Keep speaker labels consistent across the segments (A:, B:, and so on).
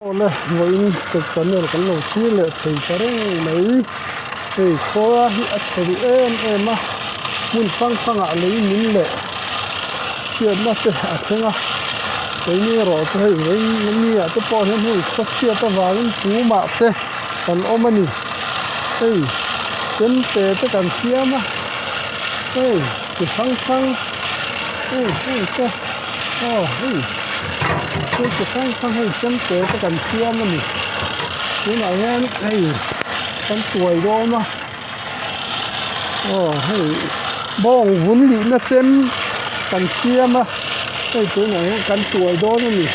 A: Awle vawiin che channel kan lo thlir leh thei ta reng mai. Hei khua hi a chhe duh em em a, hmun hrang hrangah lei min leh chhiatna te a thleng a. Keini erawh chu hei vawiin mi ah te pawh hian hei khaw chhiat avangin tumah te kan awm a ni. Hei chemte te kan siam a, hei chi hrang hrang hei hei te aw hei. Thil chi hrang hrang hei chemte te kan siam a ni tunah hian hei kan tuai dawn a aw hei bawng vun lihna chem kan siam a hei tunah hian kan tuai dawn a ni.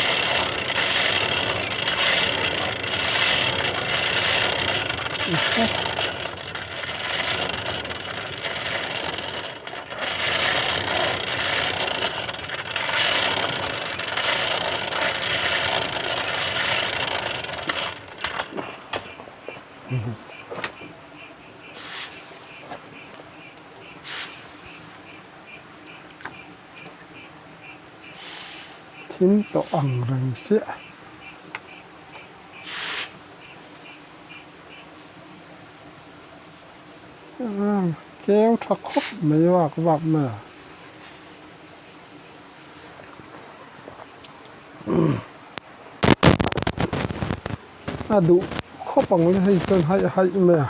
A: Thim tawh ang reng chiah. Keu tha khawp mai vak vak mai a. A duh khawp ang le hei chuan haih haih mai a.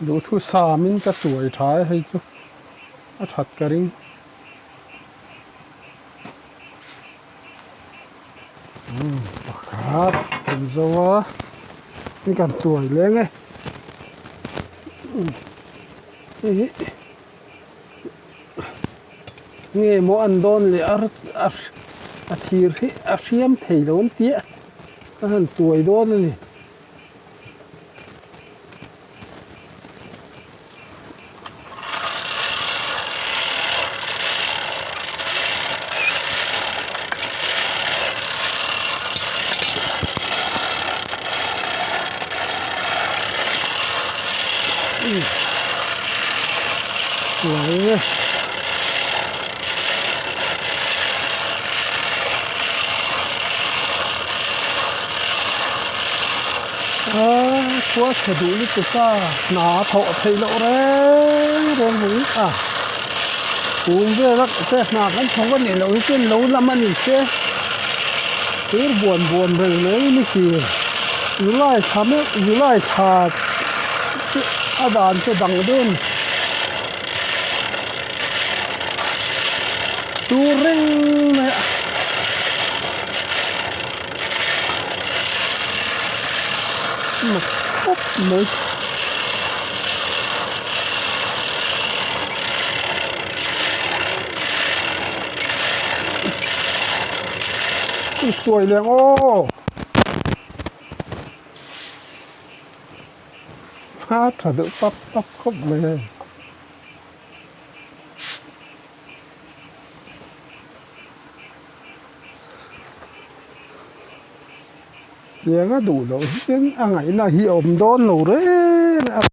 A: Duhthu samin ka tuai tha e hei chu a that ka ring. Pakhat kan zo a ni kan tuai leng e hei hi nge maw an dawn leh a a thir hi a hriam thei lo an tia a han tuai dawn a ni. Khua chhe duh lutuk a hna a thawh theih loh reng reng mai a kum vel a te hna kan thawk a nih loh hi chuan lo lam a ni se thir buan buan reng mai ni si July thla meuh July thla chu a dan chu dang deuh a ni tur reng mai a. Mak khawp mai. Tuai leng aw. A tha deuh pap pap khawp mai hei. Tianga duh loh hian a ngaihna hi a awm dawn lo reng a.